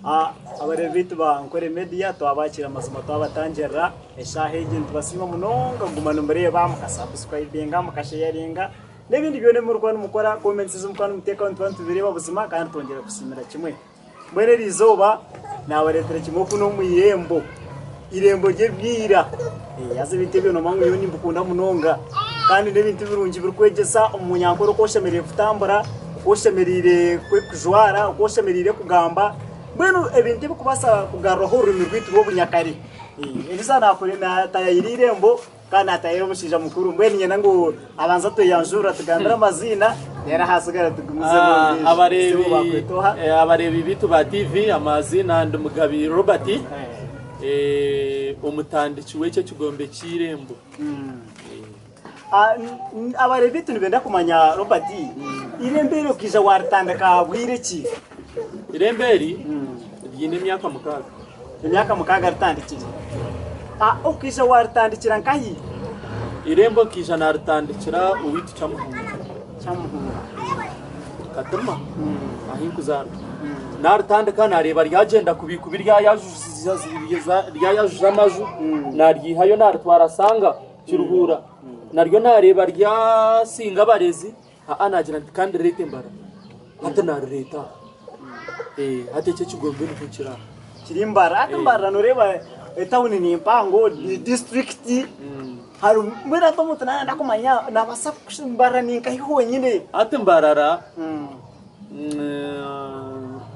Abareebi baitu ba Nkore Media twabakiira amazima twabatangirira eshaaha egi nitubasiima munonga kuguma nimureeba mukasubscribinga mukasheyaringa n'ebindi byona ebi murikuba nimukora comments ezi murikuba nimuteekaho nituba nitubireeba buzima kandi twongyera kusiimira kimwe. Mbwenu eri izooba naabareetera kimwe oku n'omu irembo, irembo ry'ebya ira. Haza ebintu ebyo noomanya ngu nyowe nimbikunda munonga kandi n'ebintu birungi birikwegyesa omunyankore oku oshemereire kutambura, oku oshemereire kujwara, oku oshemereire kugamba, mbwenu ebintu ebirikubaasa kugaruraho orurimi rwaitu rw'obunyakare. Eri izooba naatayayira eirembo. Kandi naatahirira omushaija mukuru, mbwenu niinyenda ngu abanze atweyanjurire atugambire amaziina, reero ahasigara tugumizemu Ah, ondiijo. abareebi Sebo bakweta oha? eh, abareebi baitu ba TV amaziina ndi Mugabi Robert eh, omutandiki w'ekyo ekigombe ky'eirembo. Ah, n- n- abareebi baitu nibenda kumanya Robert, eirembo eri okaija waaritandika bwire ki? Eirembo eri ryine emyaka mukaaga. Emyaka mukaaga ritandikire. A Okaija waaritandikira nkahi? Eirembo nkaija naaritandikira owaitu Kyamuhunga. Kyamuhunga. Katima ahi nkuzaarwa. Naaritandika naareeba ryagyenda kubi kubi ryayajuza amaju, naaryihayo naaritwara Sanga Kiruhura. Naryo naareeba ryasinga abarezi, aa naagira nti ka ndireete Mbarara. Hati naarireeta aha. Hati eki ekigombe nikwo kiri aha. Kiri Mbarara. Hati Mbarara noreeba etawuni ni mpango, ni disiturikiti, harimu mbwenu hati omuntu naayenda kumanya naabaasa Mbarara ni nkahi honyine? Hati Mbarara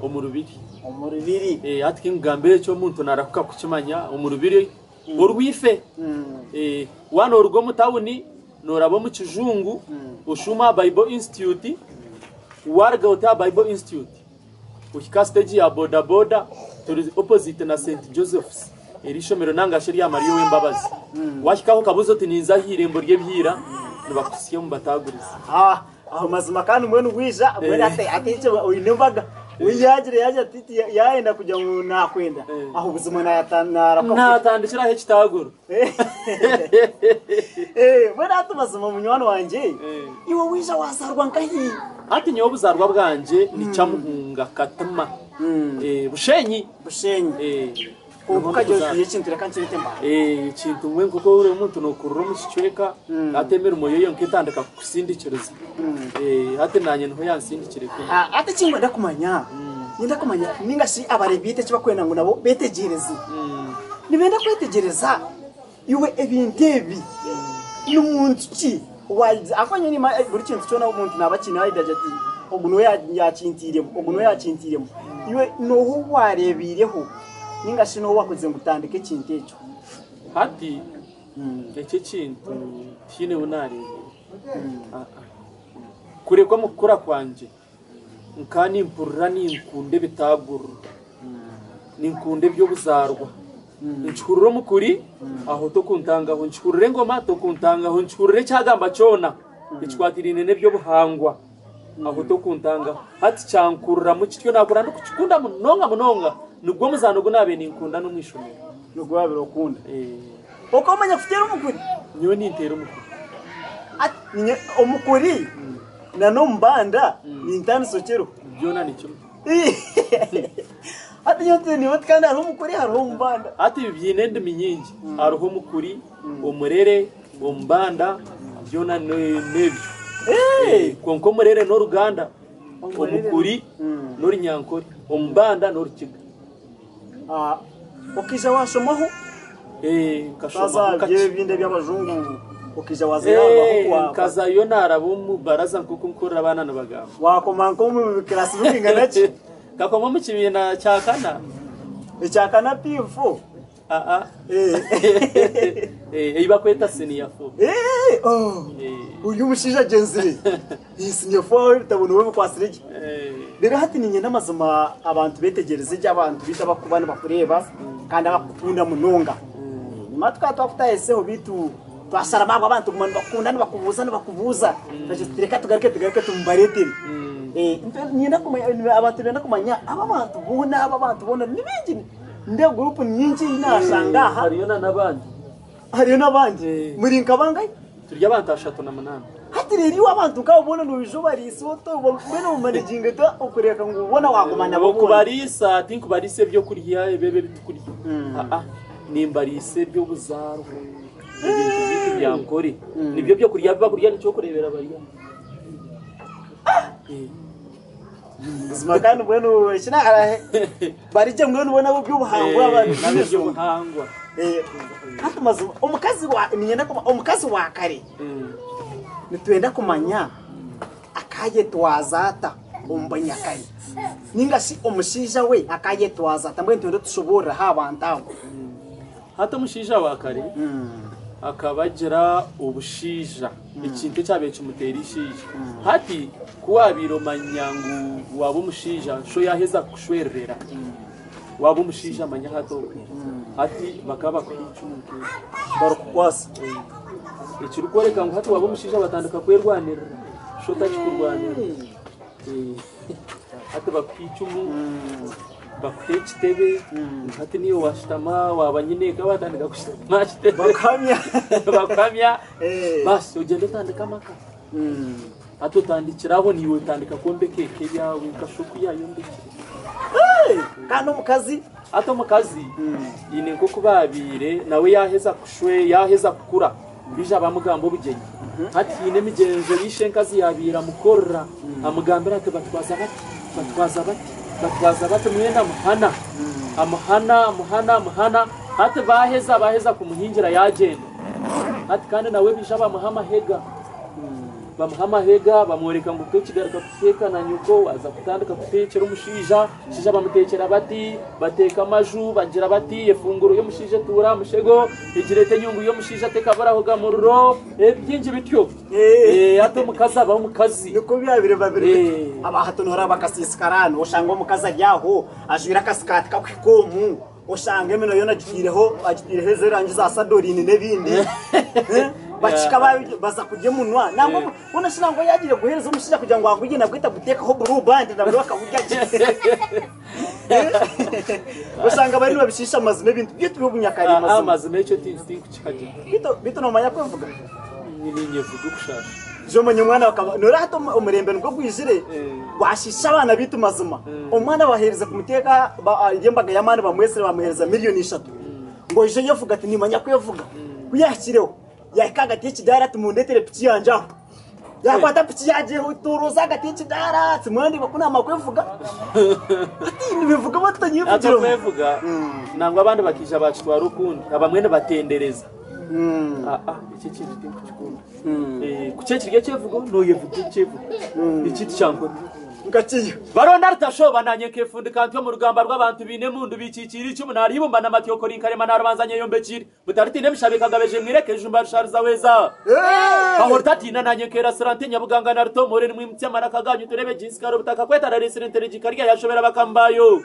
omu Rubiri. Omu Rubiri. Hati kinkugambira ekyo omuntu naarahuka kukimanya omu Rubiri orwaife. Waaba nooruga omu tawuni Nooraba omu kijungu, oshuuma aha Bible Institute, waaruga oti aha Bible Institute, ohika aha siteegi ya bodaboda, turi opposite na St Joseph's, eri ishomero nanga shi erya Maria Ow'embabazi. Waahikaho okabuuza oti ninza aha irembo ry'ebyira, nibakuhitsya omu bataagurize. Ah, aho mazima kandi mbwenu bwija mbwenu ate ate ekyo oine embaga we yagira yagira ati ti- yayenda kugira ngu nakwenda aho buzima nayata narakuka Naatandikira aho ekitaaguro. Eh, mbwenu hati mazima munywani wangye Eh. iwe wija wazarwa nkahi Hati nyowe obuzaarwa bwangye ni Kyamuhunga Katima. Eh, Bushenyi. Bushenyi Eh, Kwonka okagira oti ekintu reka nkirete mbaho. Ekintu mbwenu nk'oku ori omuntu nookurira omu kicweka hati emirimo yo yonka etandika kukusindikiriza. Hati naanye niho yansindikire kunu. Hati eki nkwenda kumanya, niinyenda kumanya nainga shi abareebi baitu eki barikwenda ngu nabo beetegyereze. Nibenda kwetegyereza iwe ebintu ebi ni muntu ki owaabigize ahakuba nyowe nimanya buri kintu kyona omuntu naaba akiine agira ati ogu niwe yaakintiiremu, ogu niwe yaakintiiremu. Iwe n'oha ou waareebiireho nainga shi n'oha owaakugize ngu tandika ekintu ekyo? Hati eki ekintu tihaine ou naareebire. Kureka omu kukura kwangye Nkaba nimpurira ninkunda ebitaaguriro, ninkunda eby'obuzaarwa. Nkihurira omukuri, aho tokuntangaho, nkihurira engoma tokuntangaho, nkihurira ekyagamba kyona ekikwatiraine n'eby'obuhangwa, aho tokuntangaho. Hati kyankuriramu kityo naakura ndikukikunda munonga munonga, nigwo muzaano ogu naabaire ninkunda n'omu ishomero. Nigwo waabaire okunda. Okamanya kuteera omukuri? Nyowe ninteera omukuri. Hati omukuri Na n'omubanda nintaanisa okiriho. Byona ni kimwe. Hati nyowe ntiine oti kandi hariho omukuri hariho omubanda. Hati ebi biine endimi nyingi. Hariho omukuri, omurere, omubanda, byona n'ebyo. Kwonka omurere n'oruganda, omukuri n'orunyankore, omubanda n'orukiga. Okaija waashomaho? Nkashomaho kakye. Ebindi eby'abajungu okaija waazayo aha? Nkazayo naaraba omu baraza nk'oku nkuhurira abaana nibagamba. Waakoma nk'omu kiraasi birikwingana ki? Nkakoma omu kibiina kya kana. Ekya kana P4? Aa. Ei bakweta siniya fo. Ori omushaija agyenzire. Siniya fo aho ebitabo niiwe obikwatsire gye. Reero hati niinyenda amazima abantu beetegyereze gye abantu baitu abarikuba nibakureeba kandi abakukunda munonga. Enyima tukaba twakutahiseho beitu twasharamu ahabw'abantu kuguma nibakukunda nibakubuuza nibakubuuza twagira tuti reka tugaruke tugaruke tumubareetere. Niinyenda kumanya abantu nibenda kumanya aba abantu boona aba abantu boona ni baingi nindeeba guruupu ni nyingi ei naashanga aha. Hariyo n'abandi. Hariyo n'abandi? Muri nka bangahi? Turi abantu 38. Hati. Hati reero iwe abantu nk'abo boona noija obariisa ota? Mbwenu obamanaginga ota okureeka ngu boona waaguma nabo boona? Okubariisa tinkubariisa ebyokurya ebi ebi ebitukurya. Aa, nimbariisa eby'obuzaarwa. Ebintu byaitu bya Nkore. Nibyo byokurya bi bakurya nikyo orikureebera bari aha. Buzima kandi mbwenu eki na- barigye mbwenu bo nabo eby'obuhangwa Eh, babiine nabo enshonga. eby'obuhangwa. Eh, hati mazima omukazi wa niinyenda kuma omukazi wa kare nitwenda kumanya akayetwaza ata omu banyakare ninga shi omushaija we akayetwaza ata mbwenu nitwenda otushoboorore abantu abo. Hati omushaija wa kare akaba agira obushaija, ekintu ekyabaire kimuteera eishaija. Hati ku waabaire omanya ngu waaba omushaija, sho yaaheza kukushwererera, waaba omushaija manya hati okwe. Hati bakaba bakuha eicumu nk'eryo. Barikukwasa. Ekirikworeka ngu hati waaba omushaija batandika kwerwanirira, sho takikurwanirira. Hati bakuha eicumu, bakuha ekitebe, hati niiwe washutama waaba nyineeka watandika kushutama aha kitebe. Bakuhamya. Bakuhamya, Eh. baasi ogyende otandike amaka. Hati otandikira aho niiwe otandika kwombeka eka eyaawe nka sho oku yaayombekire. Hey! Kandi omukazi Hati omukazi haine nk'oku baabaire nawe yaaheza kushwe yaaheza kukura baija bamugamba obugyenyi. Hati haine emigyenzo ei ishenkazi yaabaire amukorera amugambira ati batwaza bati, batwaza bati, batwaza bati mwena amuhana. Amuhana, amuhana, amuhana hati baaheza baaheza kumuhingira yaagyenda. Hati kandi nawe baija bamuha amahega. Bamuha amahega bamworeka ngu tokigaruka kuteeka na nyoko waaza kutandika kuteekyera omushaija. Omushaija bamuteekyera bati, bateeka amaju bagira bati efunguro y'omushaija etuura aha mushego, egira eti enyungu y'omushaija tekaburahoga muriro, bingi bityo. Hati omukazi aba omukazi. Nikwo byabire biba biri bityo. Aba hati nooraba akasiisikara hanu oshanga omukazi ari aho ajwaire akasikaati kakuhika omu, oshanga eminwa yoona agitaireho agitaireho ez'erangi za sadorini n'ebindi. Bakihika baza kurya eminwa. Nangwa Hoona shi nangwa yaagiire kuheereza omushaija kugira ngu agurye nabwo etaguteekaho blue band nabwo bakagurya gye. Oshanga bariyo nibabishiisha amazima ebintu byaitu by'obunyakare Aha mazima. amazima ekyo tinkukihagira. Beitu beitu noomanya kwevuga? Ninyevuga okushaasha. Ija omanye omwana bakaba noreeba hati omurembe nigwo gwijire gwashiisha abaana baitu mazima. Omwana baheerize kumuteeka eri embaga y'amaani bamwetsire bamuheereza miriyoni ishatu ngu oije oyevuge ati niimanya kwevuga. Ku yaahikireho Yaahika ahagati y'ekidaara ati, Mundeetere piki yangye aho. Yaakwata piki yaagyetooroza ahagati y'ekidaara ati, Mwandeeba ku naamara kwevuga? Ati, Nibeevuga bata Hati nyevugireho? okwevuga nangwa abandi bakaija bakitwara okundi abamwe nibatendereza. Aa ekyo ekintu tinkukikunda. Ku kyekiri ekyevugo noyevuga ekyevugo. Eki tikyankora. Nka kiiha. Baronda rutashooba naanye nkefundika ntyo omu rugamba rw'abantu baine emundu bikiikiire eicumu naaribumba n'amatyokori nkarema naarubanza nyeyombekiire. Mutaritiina emishabo ekagabeje mwireka ejumba rushariza weza. Aho rutatiina nanye nkerasira nte Nyabuganga na Rutomoore nimwimutsye amaraka ganyu turebe ginsikara obutaka kwetararisire nteregi karya yashobera bakama bayo.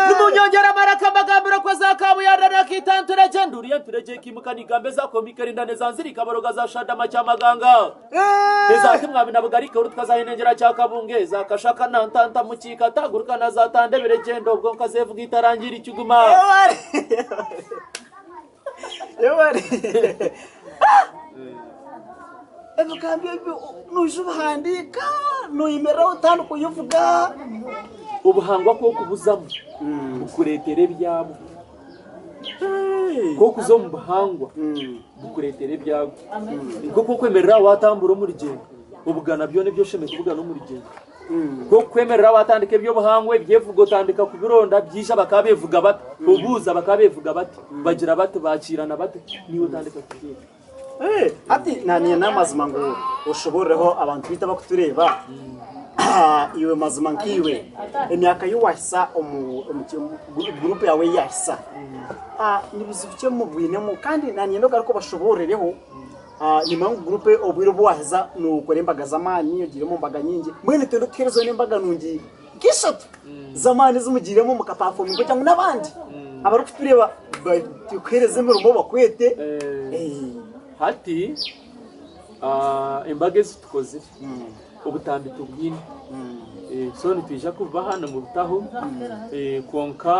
Nimunyongyera amaraka mbagambire okwo za Kabuyanda na Kiita nturegye nduriye nturegye ekimuka nigamba eza Komika erindane za Nzirika Baroga za Shadama Kyamaganga eza Timwabi na Bugarika orutuka za Henengyera Kyakabunga eza Kashaka na Ntanta Mukiika Taguruka na za Tandebere Gyenda obwo nkazevuga itarangira ikiguma. Yebare. Ebigambo ebyo noija obihandiika, noyemerera otandika oyevuga. Obuhangwa ku orikubuzamu bukureetera ebyabwo. Ku orikuza omu buhangwa bukureetera ebyabwo. Nk'oku orikwemerera aha waatambura omu rugyendo, obugana byona ebi oshemereire kubugana omu rugyendo. Nk'okukwemerera watandika eby'obuhangwa ebyevugo otandika kubironda byaija bakaba bevuga bata obuuza bakaba bevuga bata bagira bati bakiirana bata niiwe otandika kubyega. Hati nanye n'amazima ngu oshobororeho abantu baitu abakutureeba iwe mazima nkaiwe emyaka ei wahisa omu guruupu yaawe ei yahisa nibizibu ki ebi mubwinemu kandi nanye nogaruka obashobororeho Nimanya ngu guruupu obwire obu waaheza nookora embaga z'amaani, ogiire omu mbaga nyingi, mbwenu nitwenda otuheerezeho n'embaga nungi nk'ishatu z'amaani ezi mugiiremu mukapafominga kugira ngu n'abandi abarikutureeba tukuheereze emirimo bakwete. Hati embaga ezi tukozire obutambi tubwine, so nitwija kububaha nimubutaho kwonka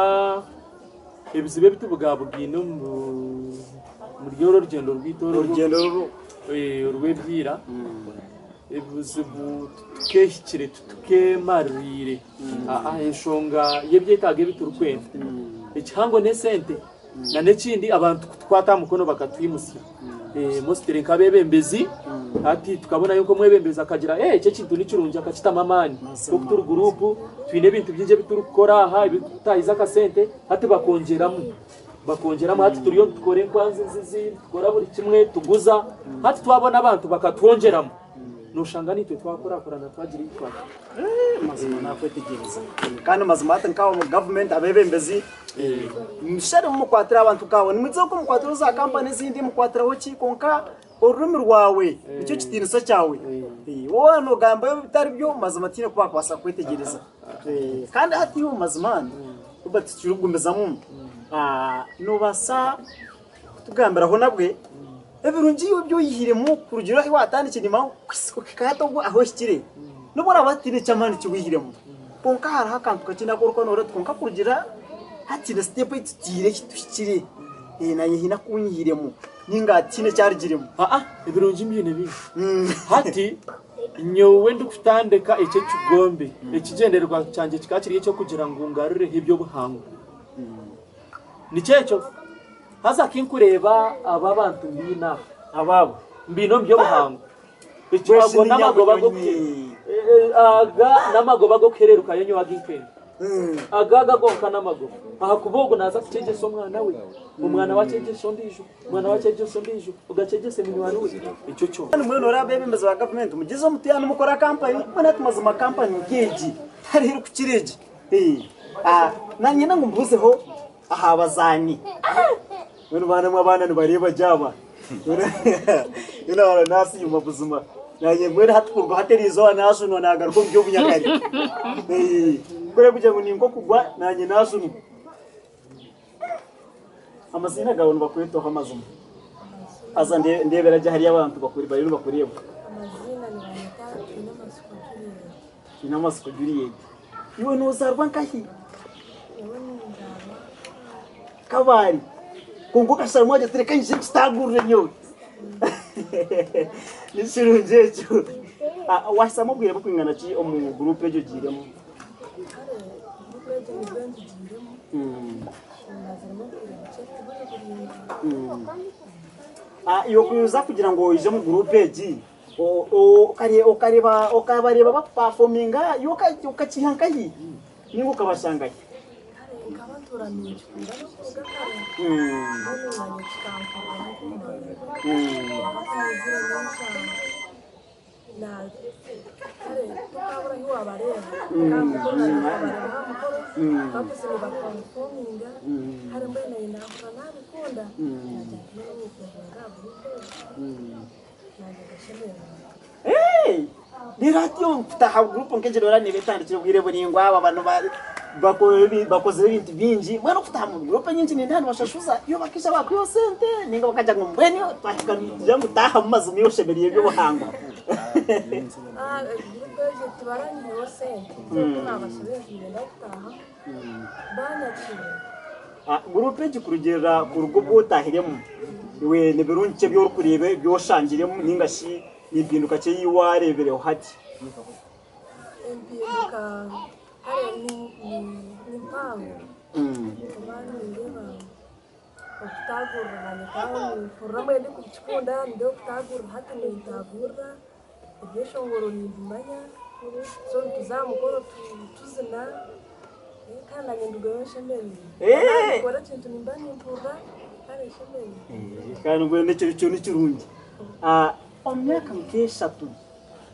Ebizibu ebi tubugabugaine omuri oru orugyendo rwaitu oru Orugyendo oru. Orw'ebyira. Ebizibu titukehikire titukemaririire aha enshonga y'ebyetaago ebi turikwenda. Ekihango n'esente na n'ekindi abantu kutukwata aha mukono bakatwimutsya. Mostly nk'abeebembezi hati tukabonayo nk'omwebembezi akagira eki ekintu ni kirungi akakitamu amaani. Nk'oku turi guruupu twine ebintu bingi ebi turikukora aha ebirikututahiza akasente hati bakongyeramu. Bakongyeramu hati turiyo nitukora enkwanzi nzizi, nitukora buri kimwe, tuguza. Hati twabona abantu bakatwongyeramu, noshanga naitwe twakurakurana twagira ei twahika. Mazima nakwetegyereza kandi mazima hati nkawe omu gavumenti abebembezi mushabe mumukwatire abantu nkaabo nimwiza oku mukwatiraho za kampani ezindi mukwatiraho ki kwonka orurimi rwawe nikyo kitiinisa kyawe waaba nogamba ebitari byo mazima tihaine oku bakubaasa kukwetegyereza kandi hati iwe mazima Kuba tikirikugumizamu, noobaasa kutugambiraho nabwe ebirungi iwe ebi oyihiremu kurugiirira ahu waatandikire kuhika hati obu ahu ohikire. N'obu oraabe hataine eky'amaani eki waihiremu, kwonka hariho akantu kakye aku orikuba nooreeba oti kwonka kurugiirira hati haine siteepu ei tutaire ei tuhikire, naanye haine aku nyihiremu nainga tihaine ekyarugiremu. Aa ebirungi mbiine bingi. Hati Nyowe ndikutandika eki ekigombe, ekigyendererwa kyangye kikaba kiri eky'okugira ngu ngarureho eby'obuhangwa. Nikyo ekyo. Haza kinkureeba aba abantu mbiine aha. Abaabo. Mbiine omu by'obuhangwa. Ago n'amagoba aga n'amagoba ag'okuhererukayo nyowe agu nkwenda. Aga aga gonka n'amagoba. Ahakuba ogu naaza kukyegyesa omwana we, omwana we akyegyese ondiijo. Omwana we akyegyesa ondiijo, ogwo akyegyese munywani we, ekyo kyonka. Kandi mbwenu oraba abeebembezi ba gavumenti mugyezeho muti nimukora kampani, mbwenu hati mazima kampani nk'egi tihariho erikukira egi. Nanye ngu mbuuzeho aha bazaani. Mbwenu baana mwe abaana nibareeba gye aba. Mbwenu abaana nasiima buzima. Nanye mbwenu hati kuruga hati eriizooba naashunwa naagaruka omu by'obunyakare. Ku orikugira ngu nink'okugwa nanye naashunwa. Amaziina gaawe nibakwetaho amazima. Haza ndeebera gye hariyo abantu bariyo nibakureeba. Amaziina nibanyeta Twinamatsiko Juliet. Twinamatsiko Juliet. Iwe noozaarwa nkahi? Nyowe ninzaarwa Kabale. Kwonka okasharamu wagira oti reka nyije nkitaagurire nyowe. Ni kirungi ekyo. Wahisamu obwire burikwingana ki omu guruupu egi ogiiremu? Kare guruupu egi nibwo ngigiiremu. Iwe kuza kugira ngu oije omu guruupu egi okabareeba bakupafominga iwe okakiiha nkahi ninga okabashanga hi? Kare tokabura ahu wabareeba aha mukoro nanye nkabareeba aha mukoro bakuza nibapafominga kare mbwenu nanye nahurira nabikunda nagira nti mbwenu ninyija aha guruupu egi nanye nkashemererwa. Reero hati kutaaha guruupu nk'egi noreeba neeba etandikire obwire buraingwa aba banu bakozire ebintu bingi mbwenu okutaaha omu guruupu enyingi nindeeba nibashashuza iwe bakaija bakuha sente ninga bakagira ngu mbwenu twahika nitugira ngu taahamu mazima iwe oshemereire eby'obuhangwa. Guruupu egyo tibaranyihireho sente ku nabashabire nti niinyenda kutaahamu banyakiire. Guruupu egi kurugiirira kuruga obu otaahiremu iwe ni birungi ki ebi orikureeba ebi oshangiremu ninga shi ni mpinduka ki ei waareebireho hati? Empinduka kare ni mpango kuba nindeeba okutaagurira naanye nkaba nimpurira mbwenu ndikukikunda nindeeba okutaagurira hati nintagurira ebyeshongoro nimbimanya so nituza aha mukoro tuzina kandi naanye ndugayo nshemereirwe naakora ekintu nimba nimpurira kare nshemereirwe. Kandi mbwenu ekyo ni kirungi. Omu myaka nk'eshatu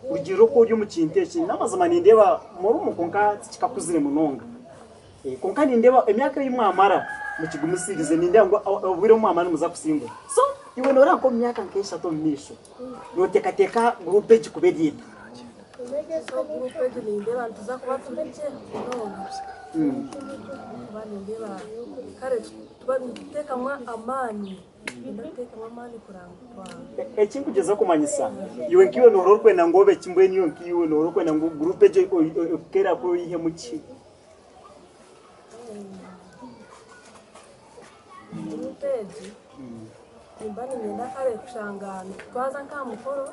Kurugiirira oku ori omu kintu eki, n'amazima nindeeba murimu kwonka tikikakuzire munonga. Kwonka nindeeba emyaka ei mwamara mukigumisiriize nindeeba ngu obwire obu mwamara nimuza kusingura. So iwe nooreeba nk'omu myaka nk'eshatu omu maisho, nooteekateeka guruupu egi kuba eri eta? So guruupu egi nindeeba nituza kuba turi gye munonga. Ahakuba nindeeba kare tuba nituteekamu amaani. Eki nkugyezaho kumanyisa, iwe nkaiwe noohurira orikwenda ngu obe ki? Mbwenu iwe nkaiwe noohurira orikwenda ngu guruupu egyo ekukeera ku oihemu ki? Guruupu egi Nimba niinyenda kare kushanga twaza nk'aha mukoro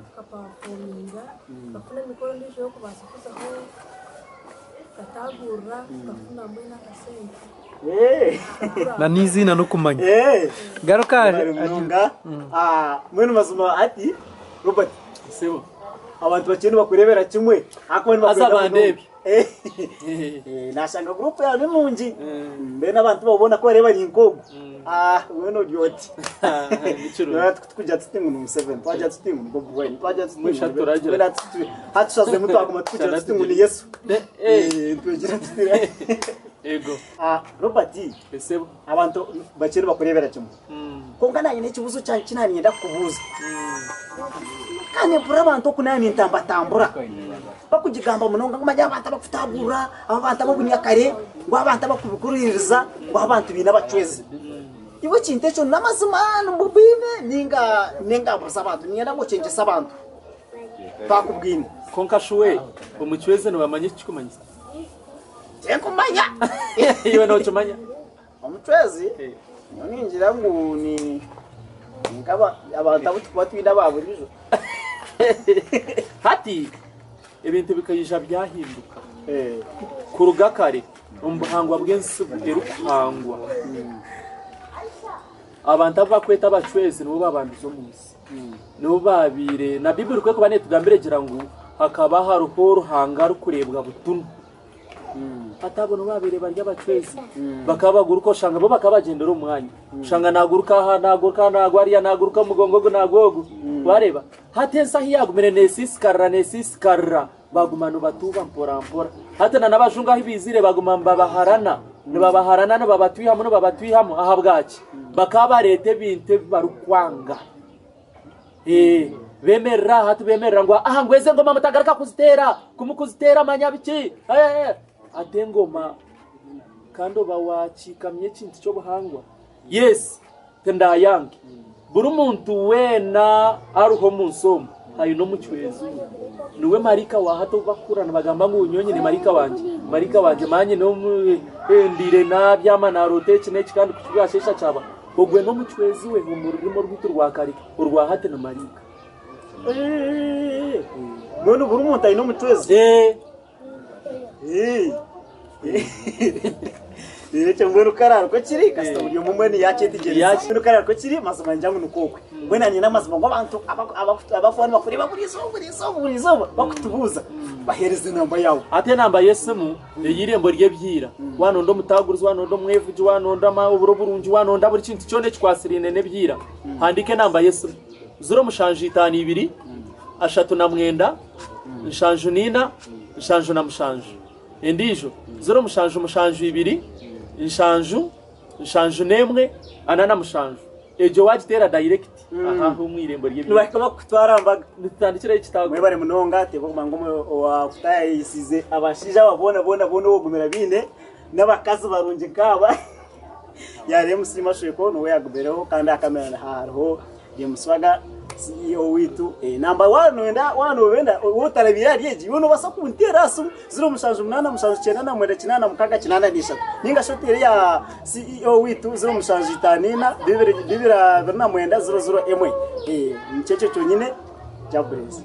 tukapafominga tukafuna emikoro endiijo ey'okubaasa kuzaho tukataagurira tukafuna mbwenu akasente. Na n'iziina n'okumanya. Garuka Mwebare munonga. Mbwenu mazima hati Robert Sebo. abantu bakye nibakureebera kimwe ahakuba Haza nibakwenda munonga. bandeebe. Nashanga gurupu yaawe ni nungi. Mbwenu abantu baboona ku bareeba ori nk'ogu, weena ori oti. Nikirungi. Noreeba tikugira tuti ngu ni Museveni, twagira tuti ngu ni Bobi Wine, twagira tuti ngu Mwisha ni turagira. Mbwenu hati tushaziremu twaguma tukugira tuti ngu ni Yesu. Tugira tuti. Ego. Robert, Esebo. abantu bakye nibakureebera kimwe. Kwonka naanye n'ekibuuzo kyangye eki naaniinyenda kukubuuza. Kandi mpurira abantu oku naaba nintambatambura bakugigamba munonga ngu manya abantu abakutagurira, abantu ab'obunyakare, ngu abantu abakubikuriiriza, ngu abantu baine abacwezi. Iwe ekintu ekyo n'amazima nibubwine ninga n'engambo z'abantu? Niinyenda ngu okyengyese abantu bakubwine. Kwonka shi we omucwezi nibamanya eki kikumanyisa? Tinkumanya. Iwe nookimanya? Omucwezi nyowe ningira ngu ni nk'abantu abu turikuba twine aba buriijo. Hati ebintu bikaija byahinduka. Kuruga kare omu buhangwa bw'ensi erikuhangwa, abantu abu barikweta abacwezi nibo baabandize omu nsi. Nibo baabaire na Baiburi ku erikuba neetugambira egira ngu hakaba hariho Ruhanga arikureebwa butunu. Hati abo nibo baabaire bari abacwezi. Bakaba baguruka oshanga bo bakaba bagyendera omu mwanya. Oshanga naaguruka aha, naaguruka aha, naagwa hariya, naaguruka omu mugongo ogu, naagwa ogu. Waareeba? Hati ensi ahu yaagumire neesiisikarira, neesiisikarira, baaguma nibatuuba mporampora. Hati na n'abajungu ahu baizire baguma nibabaharana, nibabaharana nibabatwihamu, nibabatwihamu. Ahabwaki? Bakaba bareeta ebintu ebi barikwanga. Ee, bemerera aha tibemerera ngu aha ngu ezi engoma mutagaruka kuziteera, ku mukuziteera manya biki, ee, ati engoma kandi oba wakiikamya ekintu ky'obuhangwa. Yes, tindayange. Buri muntu weena ariho omu nsi omu aine omucwezi we. Niwe maraika wa hati ou barikuhurira nibagamba ngu nyowe nyine maraika wangye, maraika wangye manya nyine omu, ndiire naabyama naaroota eki n'eki kandi ku bwasheesha kyaba. Ogwe n'omucwezi we omu rurimi orwaitu rwa kare, orwa hati ni maraika. Mbwenu buri muntu aine omucwezi? Reero ekyo mbwenu karara ko kiri kasita buri omwe mbwenu yakyetegyereza. Mbwenu karara ko kiri mazima ningira ngu nikwo okwe. Mbwenu nanye n'amazima ngu abantu abakuba nibakureeba buri izooba buri izooba buri izooba bakutubuuza baheereze enamba yaawe. Hati enamba y'esimu ey'eirembo ry'ebyira, waanonda omutaagurizi, waanonda omwevugi, waanonda oburo burungi, waanonda buri kintu kyona ekikwasiraine n'ebyira, handiika enamba y'esimu, ziro mushanju itaano ibiri, ashatu na mwenda, nshanju n'ina, nshanju na mushanju. Endiijo, ziro mushanju mushanju ibiri, nshanju, nshanju n'emwe, ana na mushanju. Egyo waagiteera dayirekiti aha aha omu irembo ry'ebyiro. Nibahika bakukutwara aha mbaga. Nitutandikiraho ekitaago. Mwebare munonga teeba okumanya ngu owakutaayaayisize abashaija aba boona boona boona ou ogumire abaine n'abakazi barungi nk'aba yaaba MC Mashweko niwe yaagumireho kandi aha kamera hariho James Swaga CEO waitu. Namba waaba nooyenda waaba noobenda waaba otarabiire ahari egi iwe noobaasa kunteera aha simu ziro mushanju munaana mushanju kyenda na mwenda kinaana mukaaga kinaana n'ishatu ninga shi oteere eya CEO waitu ziro mushanju itaano ina bibiri bibiri abiri na mwenda ziro ziro emwe. Nikyo ekyo kyonyine. Jah bless.